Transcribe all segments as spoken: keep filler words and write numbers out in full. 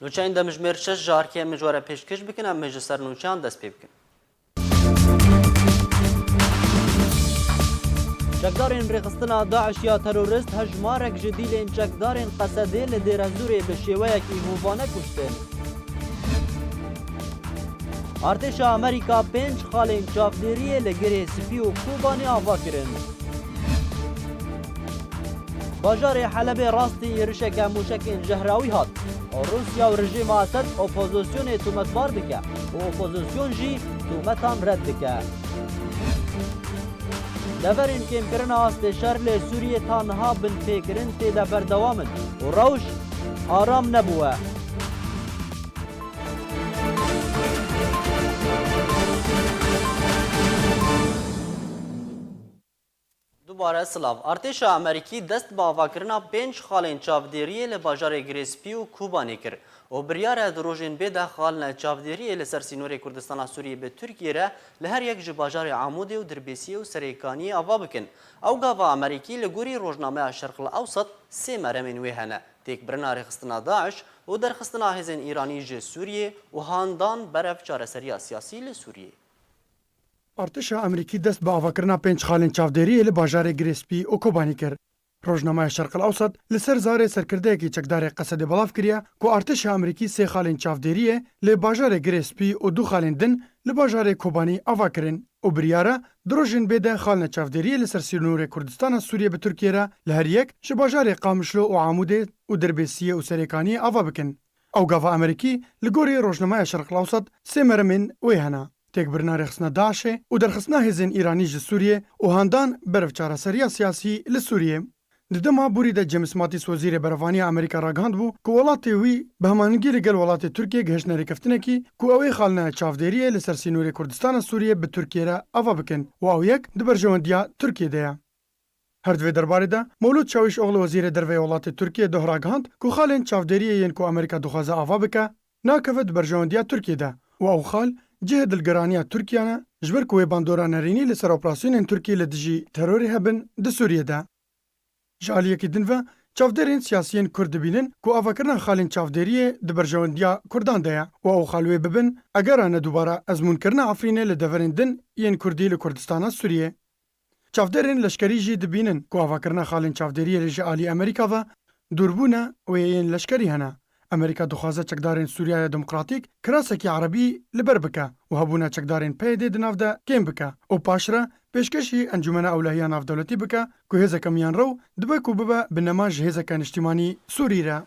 Nûçeyên demjimêr şeş ji arkê em ji we re pêşkêş bikin, em ê ji ser nûçeyan dest pê bikin. Çekdarên rêxistina DAIŞ ya terorist hejmarek ji dîlên çekdarên Qesedê li Dêrezûrê bi şêweyekî hovane kuştin. Artêşa Amerîka pênc xalên çavdêriyê li Girê Spî û Kobanê ava kirin. Bajarê Helebê rastî êrişeke mûşekên jehrawî hat. Rûsya û rejîma Esed opozisyonê tometbar dike û opozisyon jî tometan red dike. Deverên kêmkirina astê şer li Sûriyê ta niha binpêkirin tê de berdewam in û rewş aram nebûye. Dubare silav. Artêşa Amerîkî dest bi avakirina pênc xalên çavdêriyê li bajarê Girê Spî û Kobanê kir û biryar e di rojên bê de xalina çavdêriyê li ser sînorê Kurdistana Sûriyê bi Tirkiyê re li her yek ji bajarê Amûdê û Dirbêsiyê û Serêkaniyê ava bikin. Ew gava Amerîkî li gorî rojnameya Şerq el Ewsat sê meremên wê hene: têkbirina rêxistina DAIŞ û derxistina hêzên Îranî ji Sûriyê û handan berev çareseriya siyasî li Sûriyê. Artêşa Amerîkî dest bi avakirina pênc xalên çavdêriyê li bajarê Girê Spî û Kobanî kir. Rojnameya Şerq el Ewsat li ser zarê serkirdeyekî çekdarê Qesedê belav kiriye ku artêşa Amerîkî sê xalên çavdêriyê li bajarê Girê Spî û du xalên din li bajarê Kobanî ava kirin û biryar e di rojên bê de xalina çavdêriyê li ser sînorê Kurdistana Sûriyê bi Tirkiyê re li her yek ji bajarê Qamişlo û Amûdê û Dirbêsiyê û Serêkaniyê ava bikin. Ew gava Amerîkî li gorî rojnameya Şerq el Ewsat sê meremên wê hene: têkbirina rêxistina DAIŞê û derxistina hêzên Îranî ji Sûriyê û handan berev çareseriya siyasî li Sûriyê. Di dema borî de James Mattis, wezîrê berevaniya Amerîka ragihandibû ku welatê wî bi hemanîngî li gel welatê Tirkiyê gihiştine rêkeftinekî ku ew ê xalina çavdêriyê li ser sînorê Kurdistana Sûriyê bi Tirkiyê re ava bikin û ew yek di berjewendiya Tirkiyê de ye. Her di vê derbarê de Mewlûd Çawîşoglu, wezîrê derve yê welatê Tirkiyê, doh ragihand ku xalên çavdêriyê yên ku Amerîka dixwaze ava bike, nakeve di berjewendiya Tirkiyê de û ew xal cihê dilgiraniya Tirkiye ne, ji ber ku wê bandora nerînî li ser operasyonên Tirkiyê li dijî terorê hebin di Sûriyê de. Ji aliyekî din ve, çavdêrên siyasiyên Kurd dibînin ku avakirina xalên çavdêriyê di berjewendiya Kurdan de ye û ew xal wê bibin egera nedubare ezmûnkirina Efrînê li deverên din yên Kurdî li Kurdistana Sûriyê. Çavdêrên leşkerî jî dibînin ku avakirina xalên çavdêriyê li ji alî Amerîka ve dûrbûne wê yên leşkerî hene. Amerîka dixwaze çekdarên Sûriyaya Demokratîk kirasekî erebî li ber bike û hebûna çekdarên P Y D di nav de kêm bike û paşre pêşkêşî Encûmena Ewlehiya Navdewletî bike ku hêzeke miyanrew dibe ku bibe binema ji hêzeke niştîmanî Sûrî re.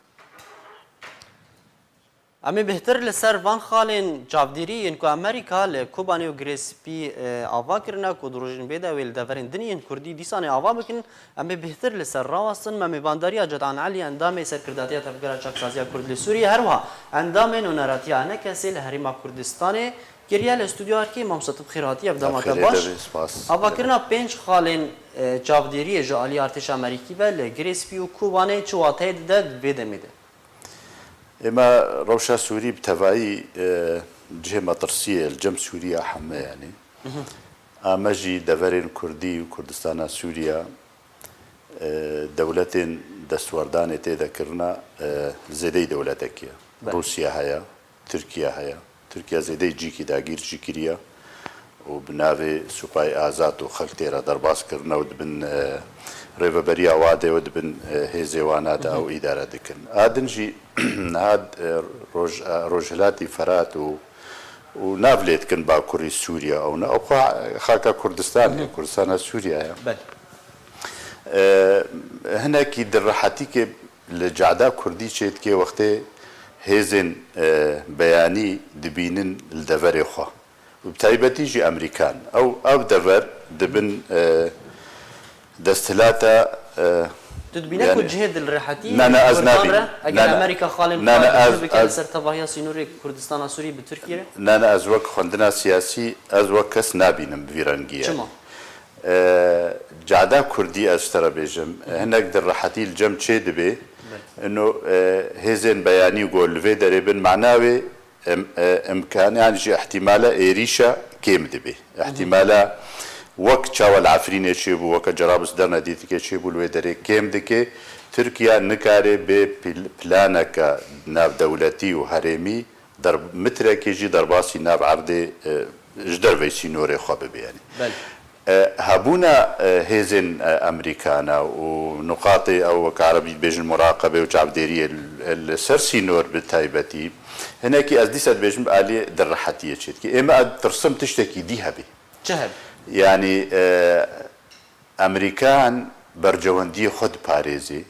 Em ê bêhtir li ser van xalên çavdêrî yên ku Amerîka li Kobanê û Girê Spî, e, ava kirine ku di rojên bê de wê li deverên din yên Kurdî dîsanê ava bikin, em ê bêhtir li ser rawestin. Me mêvandariya Cedan Elî, endamê Serkirdatiya Tevgera Çaksaziya Kurd li Sûriyê, her wiha endamê Nûneratiya Enekesê li Herêma Kurdistanê kiriye. Li stûdyoya erkê, mamoste, tu bi xêr hatî, ev dema te baş. Avakirina pênc xalên, e, çavdêriyê ji alî artêşa Amerîkî ve li Girê Spî û Kobanê çi wateyê dide di vê demê de? Ême rewşa Sûrî bi tevayî, e, cihê metirsiyê ye li cem Sûriya heme, yanî. A me jî deverên Kurdî û Kurdistana Sûriya, e, dewletên destwerdanê tê de kirina, e, li zêdeyî dewletekî ye. Belê. Rûsya heye, Tirkiye heye. Tirkiye zêdeyî cîkî dagîr jî kiriye û bi navê Supayê Azad û xelk tê re derbas kirine û dibin, e, rêveberiya wa de û dibin, e, hêzê wana de ew îdare dikin. A din jî niha, e, roj-, e, Rojhilatî Ferat û, û nav lê dikin Bakurî Sûriye ew ne. Ew xwe xaka Kurdistanê, Kurdistana Sûriye ye. Belê. E, hinekî di rehetîkê li cada Kurdî çêdike wextê hêzên, e, beyanî dibînin li deverê xwe. Û bi taybetî jî Amerîkan. Ew, ev dever dibin, e, desthilata, e, Tu dibîne ku cihê dilrehetî Kurdan re, eger Amerîka xalên xwe bike li ser tevahiya sînorê Kurdistana Sûrî bi Tirkiyê re? Na, na, ez wek xwendina siyasî, ez wek kes nabînim bi vî rengî, yanî. Çima? E, cada Kurdî, ez ji te re bêjim, hinek di rehetî li cem çê dibe. Belê. Ino, e, hêzên beyanî ku li vê derê bin, mana wê, em, e, imkan, yanî jî ihtimala êrîşa kêm dibe. Hı hı. Ihtimala Wek çawa li Efrînê çêbû, weke Cerablus Dernedîtikê çêbû, li wê derê kêm dike. Tirkiye nikare bê pil-, planeke navdewletî û herêmî der-, mitrekê jî derbasî nav erdê, e, ji derveyî sînorê xwe bibe, yanî. Belê. E, hebûna, e, hêzên, e, Amerîkana û nuqatê ew, weke Erebî dibêjin, muraqebe û çavdêriyê li, li ser sînor bi taybetî, hinekî ez dîsa dibêjim, alî di rehetiyê çêdike. Ê me, ez ditirsim tiştekî dî hebe. Çi hebe? Yanî, e, Amerîkan bercewendiyê xwe diparêzê.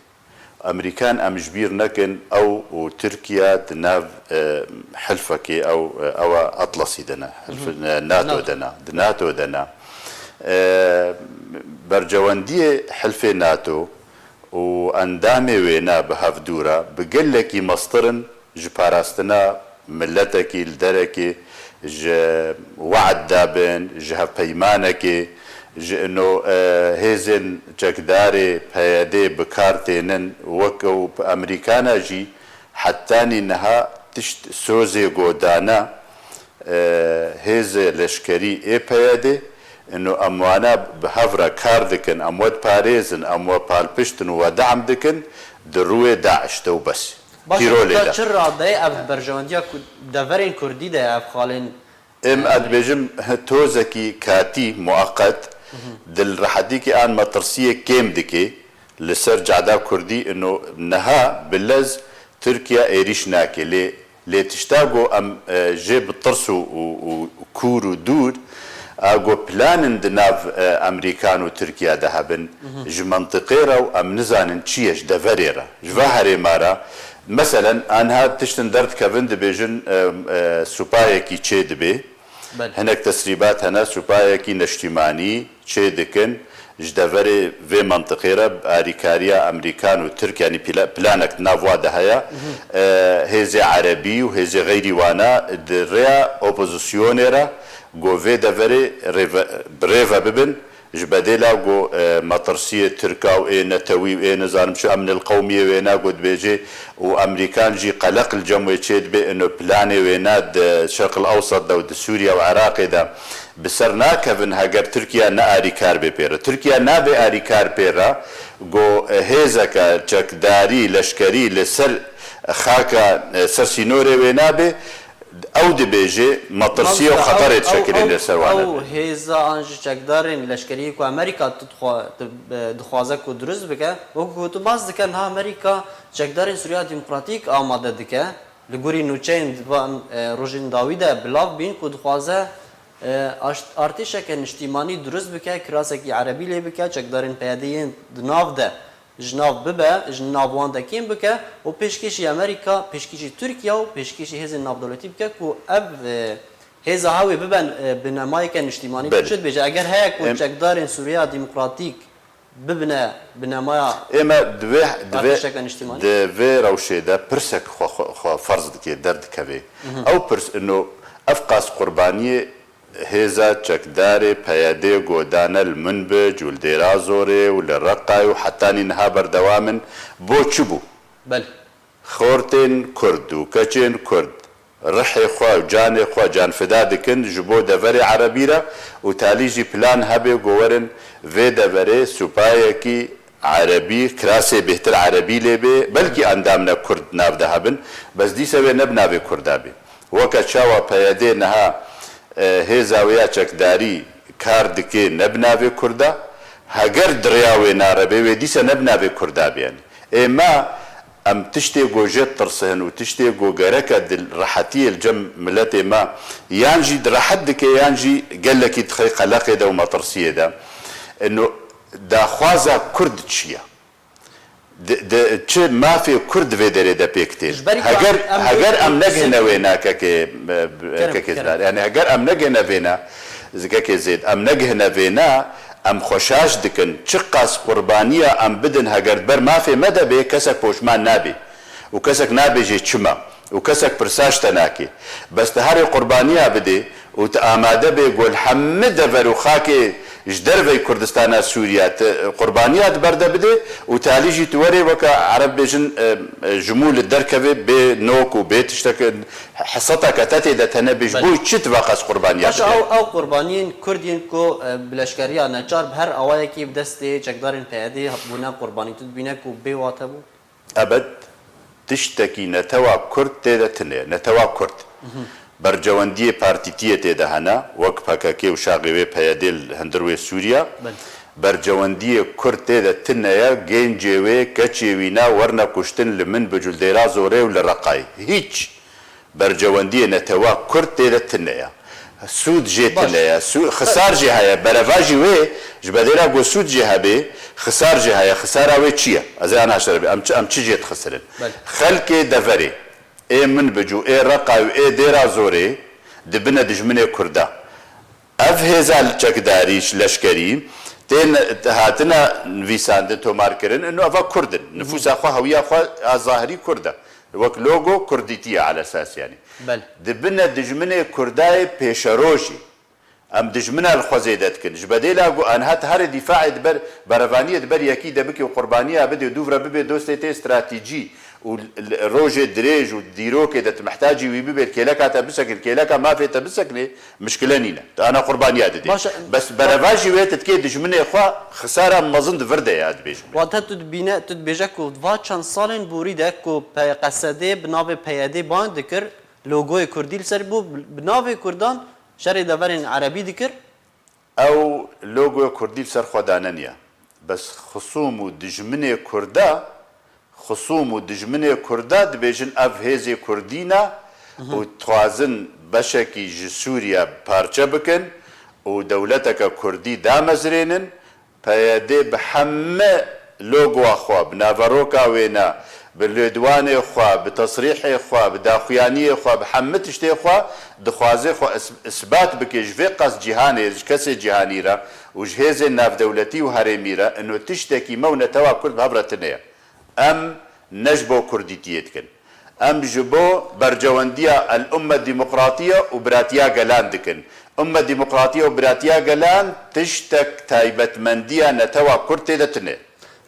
Amerîkan, em ji bîr nekin, ew û Tirkiye di nav, e, hilfekê, ew, e, ew e Atlasî de ne, hilf-, Mhm. e, NATO NATO. de ne, di NATO de ne. E, bercewendiyê hilfê NATO û endamê wê ne bi hevdû re bi gelekî mestir in ji parastina miletekî li derekê, ji we'd dabin, ji hevpeymanekê, ji ino, e, hêzên çekdarê P Y D bi kar tênin, wek ew Amerîkana jî hetanî niha tişt sozê godana, e, hêzê leşkerî ê P Y D, ino em wana bi hev re kar dikin, em we diparêzin, em we palpiştin û we de'm dikin, di rûyê DAIŞ de û bes. Baş e, Tîrolê de. Çi radeyê ev berjewendiya ku deverên Kurdî de ev xalên Êm, e, ez dibêjim, tozekî katî, mueqet, Mhm. di li rehetîkê an metirsiyê kêm dike li ser cada Kurdî, ino niha bi lez Tirkiye êrîş nake. Lê, lê tişta ku em, e, jê bi tirs û, û, û kûr û dûr, a ku planin di nav, e, Amerîkan û Tirkiye de hebin, Mhm. ji mentiqê re û em nizanin çi ye ji deverê re. Ji va herêma re, meselen, anha tiştin derdikevin, dibêjin, e, e, supayekî çê dibe. Belê. Hinek tesrîbat hene, supayekî neştîmanî çê dikin. Ji deverê vê mentiqê re bi arîkariya Amerîkan û Tirk, yanî pla-, planek di nav wa de heye. Mhm. E, hêzê erebî û hêzê xeyrî wana di rêya opozisyonê re, go vê deverê rêve-, bi rêve bibin. Ji bedêla ku, e, metirsiyê Tirka û ê netewî û ê nizanim çi, emnil qewmiyê wêna ku dibêje û Amerîkan jî qeleq li cem wê çêdibe, ino planê wêna di Şerqil Ewsat de û di Sûriye û Iraqê de bi ser nakevin heger Tirkiye ne arîkar bê pê re. Tirkiye nabe arîkar pê re ku, e, hêzeke çekdarî, leşkerî li ser xaka, e, ser sînorê wê nabe, Ew dibêje, metirsiyê û Mamoste, xeterê ew, ew, dişekilîne ew, ser wan ew hebe. Hêza an jî çekdarên leşkeriyê ku Amerîka tu dixwa-, tu, e, dixwaze ku dirust bike, wekî ku tu bas dike, niha Amerîka çekdarên Sûriya Demokratîk amade dike, li gorî nûçeyên di van, e, rojên dawî de bilav bîn ku dixwaze, e, aşt-, artêşeke niştîmanî dirust bike, kirasekî erebî lê bike, çekdarên P Y D yên di nav de ji nav bibe, ji nav wan de kêm bike û pêşkêşî Amerîka, pêşkêşî Tirkiye û pêşkêşî hêzên navdewletî bike ku ev, e, hêza hewê biben, e, binemayeke niştîmanî. Belê. Çi dibêje? Eger heye ku Em- çekdarên Sûriya Demokratîk bibine binemaya Ê me divê, divê, artêşeke niştîmanî? Di vê rewşê de pirsek xwe, xwe, xwe ferz dike, derdikeve. Mhm. Ew pirs ino, ev qas qurbaniyê Hêza çekdarê P Y D godane li Minbic û li Dêra Zorê û li Reqayê û hetanî niha berdewam in. Bo çi bû? Belê. Xortên Kurd û keçên Kurd rihê xwe û canê xwe canfida dikin ji bo deverê erebî re û talî jî plan hebe ku werin vê deverê supayekî erebî, kirasê bêhtir erebî lê bê, belkî endam ne Kurd nav de hebin, bes dîse wê ne bi navê Kurda bê. Weke çawa P Y D niha, e, hêza wê ya çekdarî kar dike ne bi navê Kurda, heger di rêya wê nare bê, wê dîse ne bi navê Kurda bê. Yanî ê me, em tiştê ku jê ditirsin û tiştê ku gereke di rehetiyê li cem miletê me yan jî di rehet dike yan jî gelekî dixê qeleqê de û metirsiyê de. Ino daxwaza Kurd çi ye? Di, di, çi mafê Kurd vê derê de pêk tê? Ji berî ku Heger, em heger em bêjin negihine sê- wêna kekê, e, Kerem, kekê kerem. Zidar. Yani heger em negihine vêna, kekê Zêd, em negihine vêna, em xwe şaş dikin. Çiqas qurbaniya em bidin, heger ber mafê me de bê, kesek poşman nabê. Û kesek nabêjê çima. Û kesek pirsaş te nake. Bes tu herê qurbaniya bidê û tu amade bê gol hemî dever û xakê Ji dervey Kurdistana Sûriye tu qurbaniya di ber de bidê û talî jî tu werê weke Ereb bêjin, e, e, ji mû li derkevê bê nok û bê tiştek, e, heseta ke te tê de te nebê, ji Belê. bo çi tu veqas qurbaniya Baş bidê? ew, ew qurbaniyên Kurd yên ku, e, bi leşkeriya neçar bi her awayekî bi destê çekdarên P Y D'ê bûne qurbanî, tu dibîne ku bê wate bû? Ebed tiştekî netewa Kurd tê de tune ye. Netewa Kurd. Bercewendiyê partîtiyê tê de hene, wek P K K û şaxê wê P Y D li hundir wê Sûriya. Belê. Bercewendiyê Kurd tê de tune ye, gencê wê, keçê wî ne, werne kuştin li Minbic û li Dêra Zorê û li Reqayê. Hîç. Bercewendiyê netewa Kurd tê de tune ye. Sûd jê Baş. tune ye. Sû-, xisar jê heye. Berevajî wê ji bedêla ku sûd jê hebê, xisar jê heye. Xisara wê çi ye? Ez ê ana şerê bê. Em çi, em çi jê dixisirin? Belê. Xelkê deverê, ê Minbic û ê Reqa û ê Dêra Zorê dibine dijminê Kurda. Ev hêza çekdarî, leşkerî, tên hatine nivîsandin, tomarkirin, ino eva Kurd in. Nifûsa xwe, hewiya xwe a zahirî Kurd e. Wek logo Kurdîtî ye ala esas, yanî. Belê. Dibine dijminê Kurdayê pêşerojî. Em dijmina li xwe zêde dikin. Ji bedêla ku an hat herê dîfaê di ber berevaniyê di ber yekî de bike û qurbaniya bidê û dûv re bibê dostê tê stratejî û l-, l-, rojê dirêj û dîrokê de tu mihtacî wî bibê, li kêleka te bisekin, li kêleka mafê te biseknê, mişkile nîne. Tu ana qurbaniya didê. Baş e, Bes baş berevajî wê tu dikê dijminê xwe xisara mezin di vir de ya dibêjin. Wate tu dibîne, tu dibêje ku va çend salên borî de ku P-, Q S D bi navê P Y D bang dikir, logoyê Kurdî li ser bû, bi navê Kurdan şerê deverên Erebî dikir. Ew logoya Kurdî li ser xwe daneniya. Bes xisûm û dijminê Kurda, xisûm û dijminê Kurda dibêjin ev hêzê Kurdî ne û dixwazin beşekî ji Sûriye parçe bikin û dewleteke Kurdî damezrênin. P Y D bi heme logoa xwe, bi naveroka wêne, bi lêdwanê xwe, bi tesrîhê xwe, bi daxuyaniyê xwe, bi heme tiştê xwe dixwaze xwe is-, isbat bike ji vê qas cîhanê, ji kesê cîhanî re û ji hêzên navdewletî û herêmî re, ino tiştekî me û netewa Kurd bi hev re tune ye. Em ne ji bo Kurdîtiyê dikin. Em ji bo bercewendiya el-umme demokratiye û biratiya gelan dikin. Umme demokratiye û biratiya gelan tiştek taybetmendiya netewa Kurd tê de tune.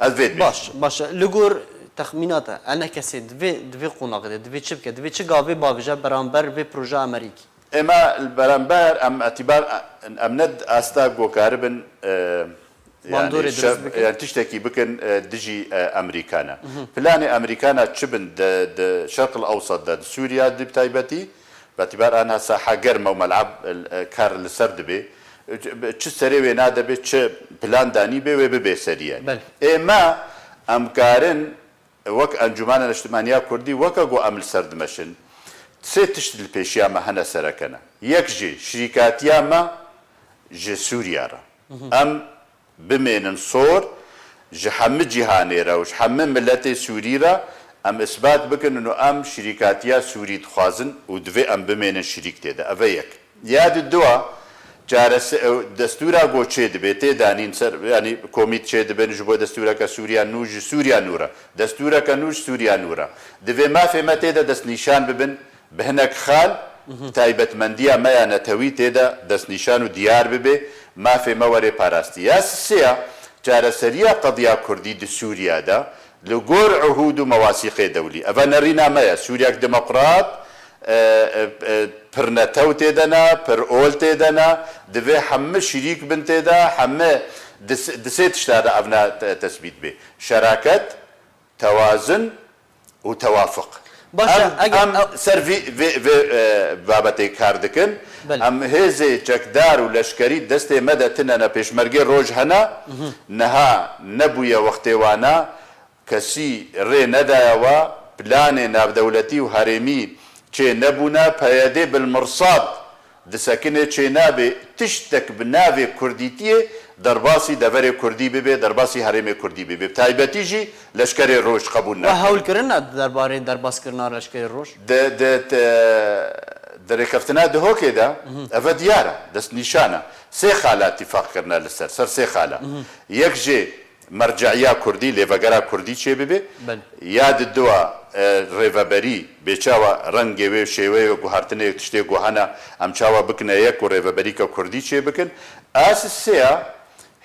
Ez vê dibêjim. Baş, baş. Li gor texmîna te, enekesê di vê, di vê qonaxê de, divê çi bike, divê çi gavê bavêje beramber vê projeya Amerîkî? Ema li beramber em etîbar, em ne asta gokaribin, e, Bandorê yani dirust şer, bikin. Yani tiştekî bikin, e, dijî, e, Amerîka ne. Planê Amerîka ne çi bin de, de Şerq el Ewsat de, di Sûriya di taybetî, bi etîbar anha saha germ e û mel'ab, e, kar li ser dibe. Çi serê wê nade be, çi plan danî be, wê bibe serî yani. Belê. Ê me, em karin wek Encûmena Niştimaniya Kurdî, weke ku em li ser dimeşin, sê tişt li pêşiya me hene sereke ne. Yek jî şirîkatiya me ji Sûriya re. Em bimênin sor ji hemî cîhanê re û ji hemî miletê Sûrî re em isbat bikin û em şirîkatiya Sûrî dixwazin û divê em bimênin şirîk tê de. Ev e yek. Ya di dua, çarese-, ew destûra ku çê dibe, tê danîn ser, yanî komît çê dibin ji bo destûreke Sûriya nû ji Sûriya nû re. Destûreke nû ji Sûriya nû re. Divê mafê me tê de destnîşan bibin, bi hinek xal, taybetmendiya me ya netewî tê de destnîşan û diyar bibe, mafê me were parastî. Ya sisêya, çareseriya qediya Kurdî di Sûriya de, li gor uhûd û mewasîqê dewlî. Eva nerîna me ye. Sûriyek demokrat, e, e, e, pirnetew tê de ne, pir ol tê de ne, divê hemî şirîk bin tê de, hemî di s-, di sê tişta de evna te-, tesbît bê. Şeraket, tewazun û tewafuq. Baş e, Em, eger em ew ser vî, vê, vê, e, babetê kar dikin. Belê. Em hêzê çekdar û leşkerî destê me de tine ne, pêşmergê roj hene, niha nebûye wextê wana, kesî rê nedaye wa, planê navdewletî û herêmî çê nebûne, P Y D bilmirsad disekine çê nabe, tiştek bi navê Kurdîtiyê derbasî deverê Kurdî bibe, derbasî herêmê Kurdî bibe. Bi taybetî jî leşkerê roj qebûl We nakin. hewl kirine derbarê derbaskirina leşkerê roj? Di, di, di, di rêkeftina Duhokê de, eve diyar e, destnîşan e. Sê xala tîfaq kirine li ser, ser sê xala. Yek jê merce'iya Kurdî, lêvegera Kurdî çê bibe. Belê. Ya di dua, e, rêveberî, bê çawa rengê wê, şêweyê wê guhartinê, tiştê ku hene, em çawa bikine yek û rêveberîka Kurdî çê bikin. A sisêya,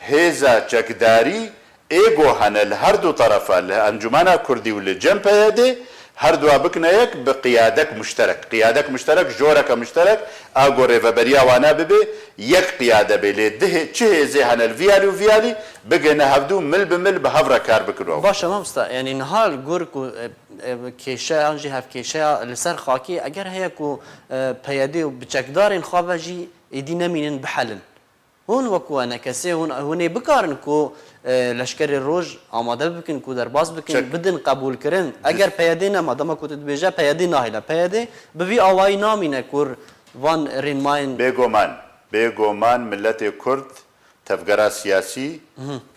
hêza çekdarî ê go hene li her du terefa, li Encûmena Kurdî û li cem P Y D, her dua bikine yek bi qiyadek muşterek. Qiyadek muşterek, joreke muşterek, a go rêveberiya wana bibe, yek qiyade bê. Lê di hê-, çi hêzê hene li vî alî û vî alî, bigihine hevdû, mil bi mil bi hev re kar bikin û ew. Baş e, mamosta, yanî niha li gor ku, e, e, kêşe yan jî hevkêşeya li ser xakê, eger heye ku, e, P Y D û bi çekdarên xwe ve jî êdî nemînin bihelin. Hûn wekû E N K S, hûn, hûn ê bikarin ku, e, Leşkerê Roj amade bikin, ku derbas bikin, Çek. bidin qebûlkirin. Eger P Y D nema, dema ku tu dibêje P Y D nahêle. P Y D bi vî awayî namîne ku van rênmayên Bêguman, bêguman miletê Kurd, tevgera siyasî,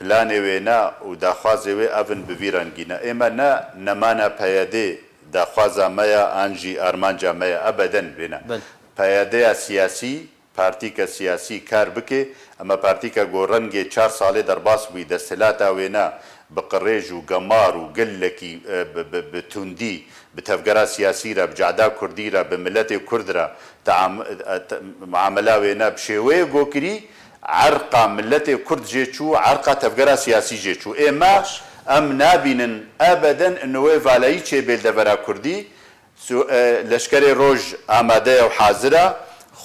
planê wêna û daxwazê wê ev in bi vî rengî ne. Ê me ne nemana P Y D daxwaza me ya an jî armanca me ya ebeden wêne. Belê. P Y D ya siyasî, partîke siyasî kar bike, em e partîke ku rengê çar salê derbas bûyî, desthilata wêna bi qirêj û gemar û gelekî, e, bi, bi, bi tundî, bi tevgera siyasî re, bi cehda kurdî re, bi miletê kurd re, team-, e, te-, muamela wêna bi şêweyê ku kirî, erqa miletê kurd jê çû, erqa tevgera siyasî jê çû. Ê me, Baş. em nabînin ebeden in wê valeyî çêbê li devera kurdî. Su-, e, Leşkerê Roj amade ye û hazir e,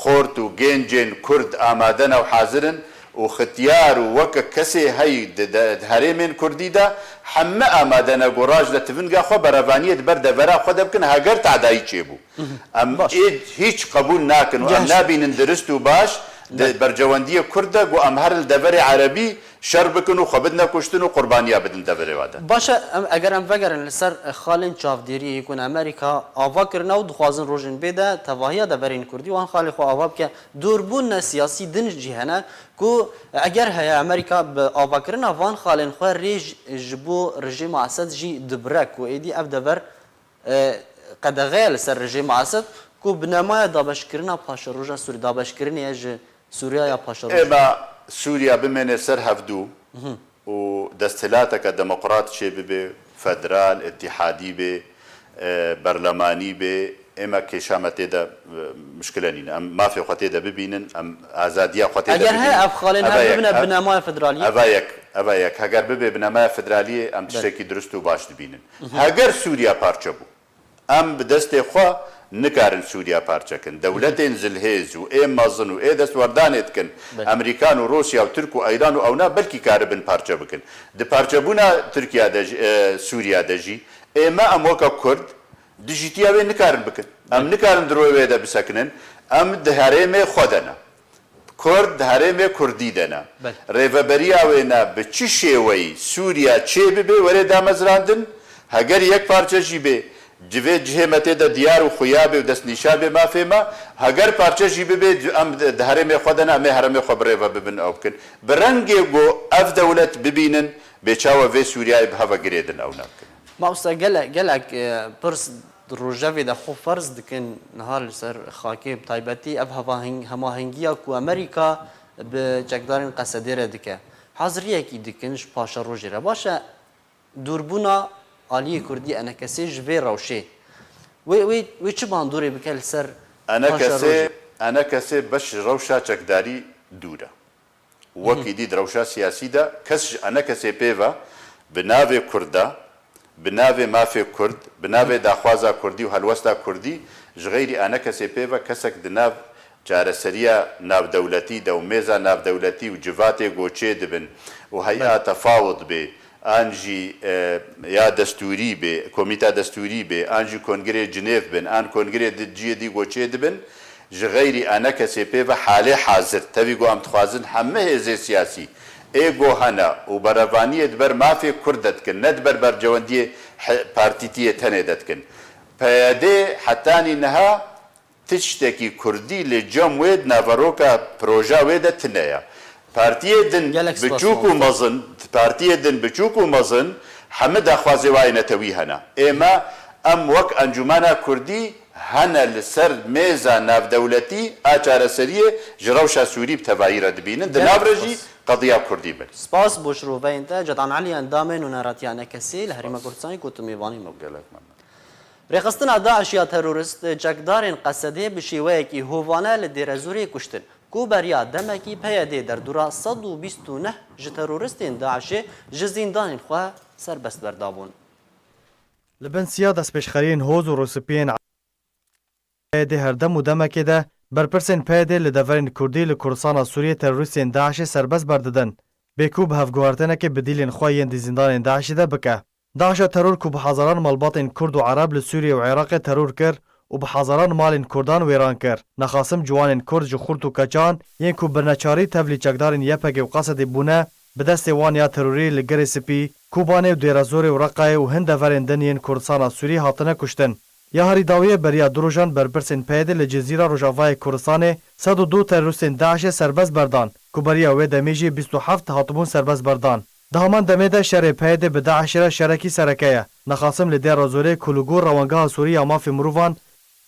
xort û gencên Kurd amade ne û hazir in û xitiyar û weke kesê hey di, di, di herêmên Kurdî de heme amade ne ku raj de tivinga xwe berevaniyê di ber devera xwe de bikin, heger tadayî çêbû. Em Baş. ê hîç qebûl nakin û em Geş. nabînin dirist û baş di Be. bercewendiyê Kurd de ku em herin li deverê Erebî şer bikin û xwe bidine kuştin û qurbaniya bidin deverê wa de. Baş e, em, eger em vegerin li ser, e, xalên çavdêriyê ku Amerîka ava kirine û dixwazin rojên bê de tevahiya deverên Kurdî wan xalê xwe ava bike, dûrbûn ne siyasî din jî hene ku eger heye Amerîka bi avakirina van xalên xwe rê ji, ji bo rejîma Esed jî dibire ku êdî ev dever e, qedexeya li ser rejîma Esed ku binemaya dabeşkirina paşeroja Sûrî, dabeşkirinê ye ji Sûriya ya paşeroj. Êma Sûriya bimêne ser hevdû û desthilateke demokrat çêbibe, federal, îtîhadî be, e, berlemanî be, êma kêşa me tê de, e, mişkile nîne. Em mafê xwe tê de bibînin, em azadiya xwe tê de Eger bibînin. heye ev xalên Eva hev yek, bibine ev, binemaya federaliyê. eva yek, eva yek. Heger bibe binemaya federaliyê, em Belê. tiştekî dirust û baş dibînin. Heger Sûriya parçe bû, em bi destê xwe nikarin Sûriya parçe kin. Dewletên zilhêz û ê mezin û ê destwerdanê dikin. Belê. Emerîkan û Rûsya û Tirk û Îran û ewna belkî karibin parçe bikin. Di parçebûna Tirkiya de jî, e, Sûriya de jî ê me em weke Kurd dijîtiya wê nikarin bikin. Em Belê. nikarin di royê wê de bisekinin. Em di herêmê xwe de ne. Kurd di herêmê Kurdî de ne. Belê. Rêveberiya wê ne bi çi şêweyî Sûriya çê bibe were damezrandin, heger yek parçe jî bê, civê cihê me tê de diyar û xuya bê û destnîşa bê mafê me, heger parçe jî bibe, em di, di herêmê xwe de ne, em ê herêmê xwe bi rêve bibin ew bikin. Bi rengê ku ev dewlet bibînin, bê çawa vê Sûriyayê bi heve girêdin ew ne bikin. Mamosta, gele-, gelek, e, pirs di rojevê de xwe ferz dikin, niha li ser xakê bi taybetî ev hevaheng-, hemahengiya ku Amerîka bi çekdarên Qesedê re dike, haziriyekî dikin ji paşerojê re. Baş e, dûrbûna aliyê Kurdî E N K S'ê ji vê rewşê, wê, wê, wê çi bandorê bike li ser E N K S, paşerojê? E N K S beş ji rewşa çekdarî dûr e. Wekî dî di rewşa siyasî de kes ji E N K S'ê pê ve bi navê Kurd de, bi navê mafê Kurd, bi navê daxwaza Kurdî û helwesta Kurdî ji xeyrî E N K S'ê pê ve kesek di nav çareseriya navdewletî de û mêza navdewletî û civatê ku çê dibin û heya Belê. tefawud bê, an jî, e, ya destûrî bê, komîta destûrî bê, an jî kongirê Cinêv bin, an kongirê di cihê dî ku çê dibin, Ji xeyrî E N K S'ê pê ve halê hazir, tevî ku em dixwazin heme hêzê siyasî ê ku hene û berevaniyê di ber mafê Kurd de dikin, ne di ber bercewendiyê he-, partîtiyê tenê de dikin. P Y D hetanî niha tiştekî Kurdî li cem wê di naveroka proja wê de tune ye. Partiyê din Gelek spas, biçûk û mamosta. mezin, partiyê din biçûk û mezin, hemî daxwazê wayê netewî hene. Ê me, em wek Encûmena Kurdî hene li ser mêza navdewletî a çareseriyê ji rewşa Sûrî bi tevayî re dibînin. Di Gelek nav re jî spas. qediya Kurdî bin. Spas bo şiroveyên te. Cedan Elî, endamê nûneratiya E N K S'ê li Herêma Spas. Kurdistanê ku tu mêvanî me bû. Gelek memnun. Rêxistina DAIŞ ya terorist çekdarên Qesedê bi şêweyekî hovane li Dêrezorê kuştin. Ku beriya demekî P Y D derdora sed û bîst û neh ji teroristên DAIŞê ji zîndanên xwe serbest berdabûn. Li bin siya destpêşxeriyên hoz û rûspiyên P Y D her dem û demekê de berpirsên P Y D li deverên Kurdî li Kurdistana Sûriyê terorîstên DAIŞê serbest berdidin, bê ku bi hevguhertinekê bi dîlên xwe yên di zîndanên DAIŞê de bike. DAIŞa teror ku bi hezaran malbatên Kurd û Ereb li Sûriyê û Iraqê teror kir û bi hezaran malên Kurdan wêran kir, nexasim ciwanên Kurd ji xurt û keçan yên ku bi neçarî tevlî çekdarên Y P G û Qesedê bûne, bi destê wan ya terorî li Girê Spî, Kobanê û Dêrezorê û Reqayê û hin deverên din yên Kurdistana Sûrî hatine kuştin. Ya herî dawiyê beriya du rojan berpirsên P Y D li Cizîra Rojavayê Kurdistanê sed û du terorîstên DAIŞê serbest berdan ku beriya wê demê jî bîst û heft hatibûn serbest berdan. Di heman demê de şerê P Y D bi DAIŞê re şerekî sereke ye. Nexasim li Dêra Zorê ku li gor Rewengeha Sûrî ya Mafê Mirovan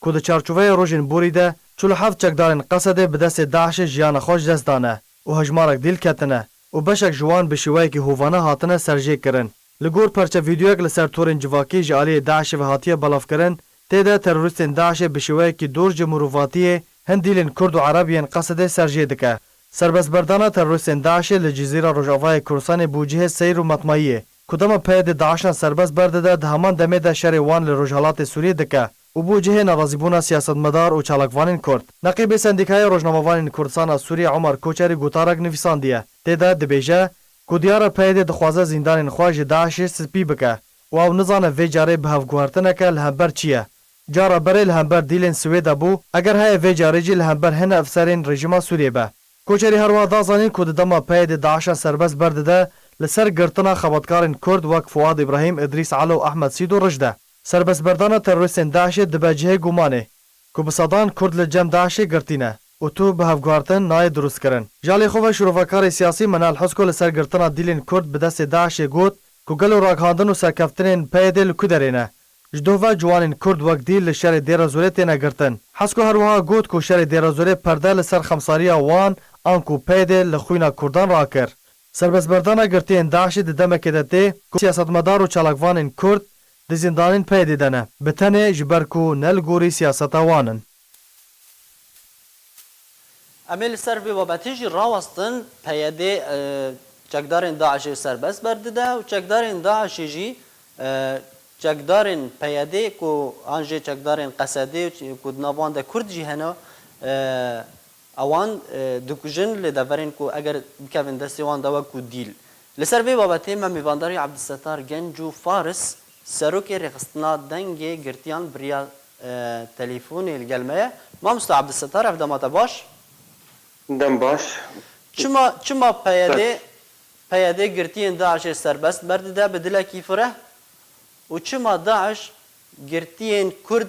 ku di çarçoveya rojên borî de çil û heft çekdarên Qesedê bi destê DAIŞê jiyana xwe ji dest dane û hejmarek dîl ketine û beşek ji wan bi şêweyekî hovane hatine serjêkirin. Li gor perçe vîdeoyek li ser torên civakî ji aliyê DAIŞê ve hatiye belavkirin, tê de terorîstên DAIŞê bi şêweyekî dor ji mirovatiyê hin dîlên Kurd û Ereb yên Qesedê serjê dike. Serbestberdana terorîstên DAIŞê li Cizîra Rojavayê Kurdistanê bû cihê seyr û metmayiyê. Ku dema P Y D DAIŞan serbest berdide, di heman demê de şerê wan li Rojhelatê Sûriyê dike û bû cihê nerazîbûna siyasetmedar û çalakvanên Kurd. Neqîbê Sendîkaya Rojnamevanên Kurdistana Sûriyê Omer Koçerî gotarek nivîsandiye. Tê de dibêje ku diyar e P Y D dixwaze zîndanên xwe ji DAIŞê spî bike û ew nizane vê carê bi hevguhertineke li hember çi ye. Cara berê li hember dîlên Swêde bû, eger heye vê carê jî li hember hin efserên rejîma Sûriyê be. Koçerî her wiha da zanîn ku di dema P Y D DAIŞan serbest berdide, li ser girtina xebatkarên Kurd wek Fuad Îbrahîm, Îdrîs Elo û Ehmed Sîdo rij de. Serbestberdana terorîstên DAIŞê dibe cihê gumanê ku bi sedan Kurd li cem DAIŞê girtî ne û tu bi hevguhertin nayê dirustkirin. Ji alî xwe ve şîrovekarê siyasî Menal Husko li ser girtina dîlên Kurd bi destê DAIŞê got ku gelo ragihandin û serkeftinên P Y D li ku derê ne? Ji doh ve ciwanên Kurd wek dîl li şerê Dêra Zorê têne girtin. Husko her wiha got ku şerê Dêra Zorê perde li ser xemsariya wan anku P Y D li xwîna Kurdan rakir. Serbestberdana girtiyên DAIŞê di demekê de tê ku siyasetmedar û çalakvanên Kurd di zîndanên P Y D de ne, bi tenê ji ber ku ne li gorî siyaseta wan in. Em ê li ser vê babetê jî rawestin, P Y D, e, çekdarên DAIŞê serbest berdide û çekdarên DAIŞê jî, e, çekdarên P Y D ku an jê çekdarên Qesedê ku di nav wan de Kurd jî hene, e, ewan, e, dikujin li deverên ku eger bikevin destê wan de wek ku dîl. Li ser vê babetê me mêvandarî Abdulsetar Genco Faris, serokê rêxistina Dengê Girtiyan bi riya, e, telefûnê li gel me ye. Mamosta Abdulsetar, ev dema te baş? Dem baş. Çima, çima P Y D, P Y D girtiyên DAIŞê serbest berdide bi dilekî fireh û çima DAIŞ girtiyên Kurd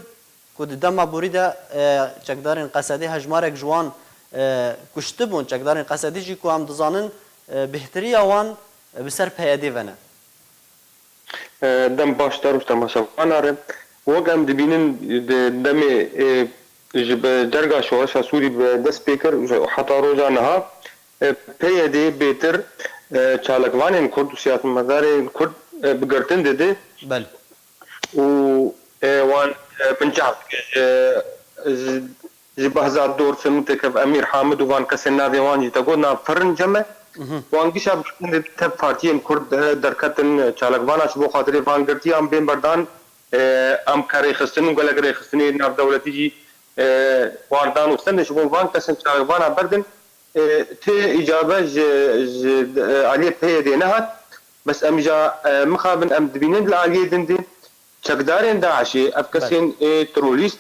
ku di dema borî de, e, çekdarên Qesedê hejmarek ji wan, e, kuştibûn, çekdarên Qesedê jî ku em dizanin, e, bêhtiriya wan, e, bi ser P Y D ve ne. E, dem baş te rû ji temaşevana re. Wek em dibînin di demê, e, ji bi derga şoreşa Sûrî bi dest pê kir û heta roja niha, e, P Y D bêtir, e, çalakvanên Kurd û siyasetmedarên Kurd, e, bi girtin dide. Belê. Û, e, wan, e, bincav dike ji, ji, ji behsa Dor Semûtekef, Emîr Hamid û van kesên navê wan jî te got nav firin cem e. Wan gişa bi girtin dide tev partiyên Kurd, e, derketin, e, çalakvana ji bo xatirê van girtiyan bên berdan, e, em ke rêxistin û gelek rêxistinê navdewletî jî, e, wan dan û stendê ji bo van kesên çalakvana berdin, e, tê îcabe ji, ji, e, aliyê P Y D nehat. Bes em îca, e, mixabin em dibînin li aliyê din de çekdarên DAIŞê, ev kesên, e, terorîst,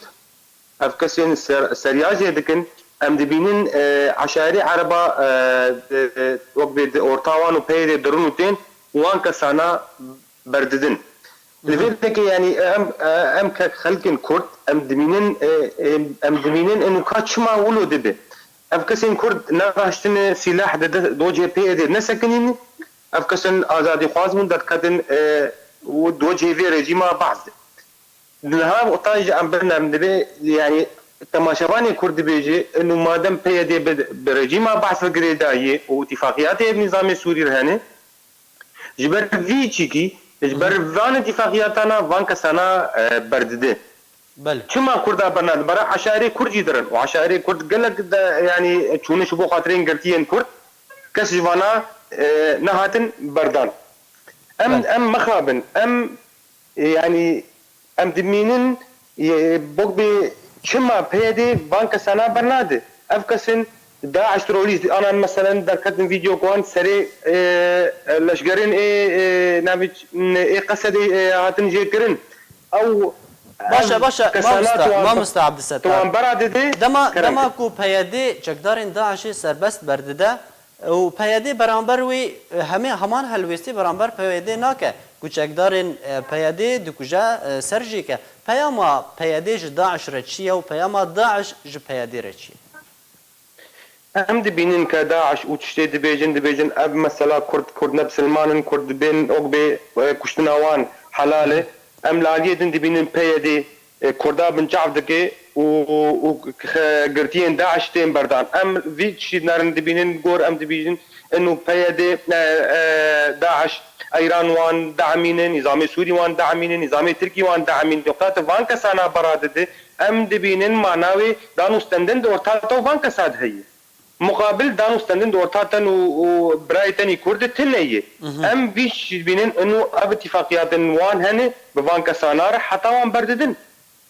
ev kesên ser, seriyajê dikin, em dibînin, e, eşairê ereba, e, e, wek bê di orta wan û P Y D dirin û tên wan kesana berdidin. Li vê dekê, yanî, em, em ke xelkên Kurd, em dimînin, e, e, em dimînin inu ka çima wilo dibe. Ev kesên Kurd neraştine sîlah di de, do cê P Y D nesekinîne. Ev kesên azadîxwaz bûn, derketin, e, û do cê vê rejîma Baas de. Niha wexta jî em bin em dibe, yanî, temaşevanê Kurd dibêje, inu madem P Y D bi, bi rejîma Baas ve girêdayî û îtifaqiyatê bi nîzamê Sûrî re hene, ji ber vî çîkî, ji ber van îtifaqiyatana van kesana, e, berdide. Belê. Çima Kurda bernadin? Bera eşairê Kurd jî dirin. Û eşairê Kurd gelek de, yanî çûne ji bo xatirên girtiyên Kurd, kes ji vana, e, nehatin berdan. Em, Belê. em mixabin, em, e, yanî em dimînin, e, bok bê çima P Y D van kesana bernade. Ev kesin DAIŞ terorîst, anan meselen derketin vîdeo ku wan serê, e, leşgerên ê, e, navê ç-, ê Qesedê, e, hatin jêkirin. Ew, Baş e, ev baş e, kesana mamosta, tu wan, mamosta tu Abdulsettar. wan beradidê, Dema, kerem dema kir. ku P Y D çekdarên DAIŞê serbest berdide û P Y D beramber wî, e, hemê heman helwêstî beramber P Y D nake, ku çekdarên, e, P Y D dikuje, e, ser jê ke. Peyama P Y D ji DAIŞ re çi ye û peyama DAIŞ ji P Y D re çi ye? Em dibînin ke DAIŞ û tiştê dibêjin, dibêjin ev mesela Kurd, Kurd ne bisilman in, Kurd dibên ok bê, e, kuştina wan helal e. Em li aliyê din dibînin P Y D, e, Kurda binçav dike û, û, û xe-, girtiyên DAIŞ tên berdan. Em vî tiştî nerin dibînin, gor em dibînin inu P Y D, e, e, DAIŞ, Eyran wan deemîne, nîzamê Sûrî wan deemîne, nîzamê Tirkî wan deemîne. Wexta tu van kesana beradide, em dibînin mana wê dan û stendin di orta te û van kesa de heye. Muqabil dan û stendin di orta ten û, û birayê tenî Kurd de tune ye. Em vî tiştî dibînin, inu ev îtîfaqiyatin wan hene, bi van kesana re heta wan berdidin.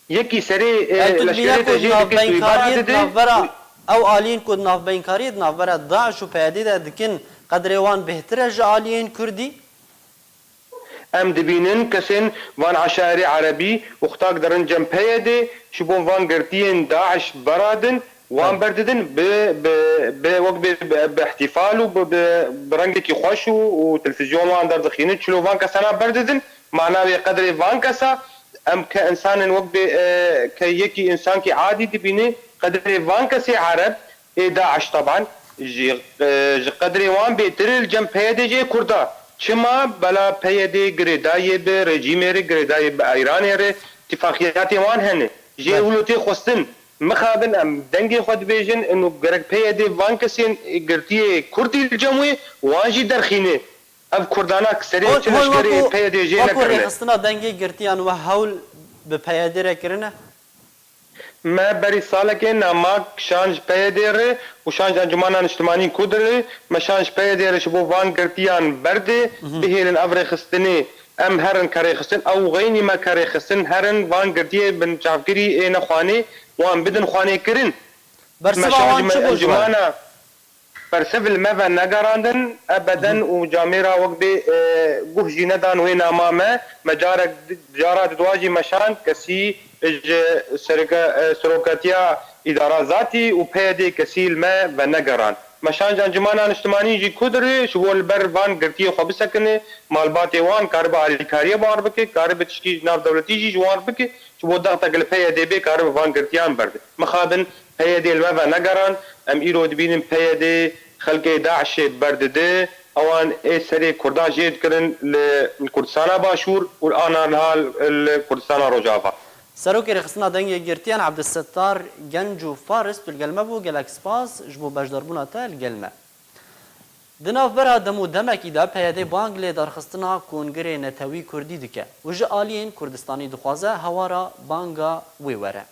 Yekî serê, e, Yani tu dibîne leşkerê ku te di jê dike, tu navbeynkariyê di beradide. Navbera ew aliyên ku di navbeynkariyê di navbera DAIŞ û P Y D de dikin, qedrê wan bêhtir e ji aliyên Kurdî? Em dibînin kesên van eşairê erebî wextak derin cem P Y D, ji bo van girtiyên DAIŞ beradin, wan Belê. berdidin, bi, bi, bi, wek bi, bi, bi îhtîfal û bi, bi, bi rengekî xweş û, û televîzyon wan derdixînin, çilo van kesana berdidin, mana wê qedrê van kesa, em ke insanên wek bê, e, ke yekî insankî adî dibîne, qedrê van kesê ereb, ê DAIŞ teban, ji, e, ji qedrê wan bêtir li cem P Y D jê Kurda. Çima? Bela P Y D girêdayê bi rejîmê re, girêdayê bi Eyranê re, tifaqiyatê wan hene. Jê Belê. wilo tê xwestin. Mixabin em dengê xwe dibêjin, inu gerek P Y D van kesên girtiyê Kurdî li cem wê, wan jî derxîne. Ev Kurdana serê Hol, çi hol leşkerê wekû, P Y D jê wekû nekirine. rêxistina dengê girtiyan we hewl bi P Y D re kirine? Me berî salekê nama şan ji P Y D re û şan ji Encûmena Niştimanî Kurd re, me şan ji P Y D re ji bo van girtiyan berdê, bihêlin ev rêxistinê, em herin ke rêxistin, ew xeynî me ke rêxistin herin van girtiyê binçavkirî ê nexwanê wan bidin xwanêkirin. Me Bersiva şan ji wan me çi bû ji we? Encûmena Bersiv li me ve negerandin, ebeden û camêra wek bê, e, guh jî nedan wê nama me. Me carek di-, cara didwa jî meşand, kesî ji sereke-, e, serokatiya îdara zatî û P Y D kesî li me venegerand. Meşand ji Encûmena Niştimanî jî Kurd re, ji bo li ber van girtiyê xwe bisekine, malbatê wan karibe alîkariyê wan bike, karibe tişkî navdewletî jî ji wan bike, ji bo dextek li P Y D bê karibe van girtiyan berde. Mixabin P Y D li me ve negeran, em îro dibînin P Y D xelkê DAIŞê berdide, ewan ê serê Kurda jê dikirin li Kurdistana Başûr û ana niha li Kurdistana Rojava. Serokê Rêxistina Dengê Girtiyan Abdulsettar Gencu Faris tu li gel me bû, gelek spas ji bo beşdarbûna te li gel me. Di navbera dem û demekî de P Y D bang lê darxistina Kongirê Netewî Kurdî dike û ji aliyên Kurdistanî dixwaze hewara banga wê were.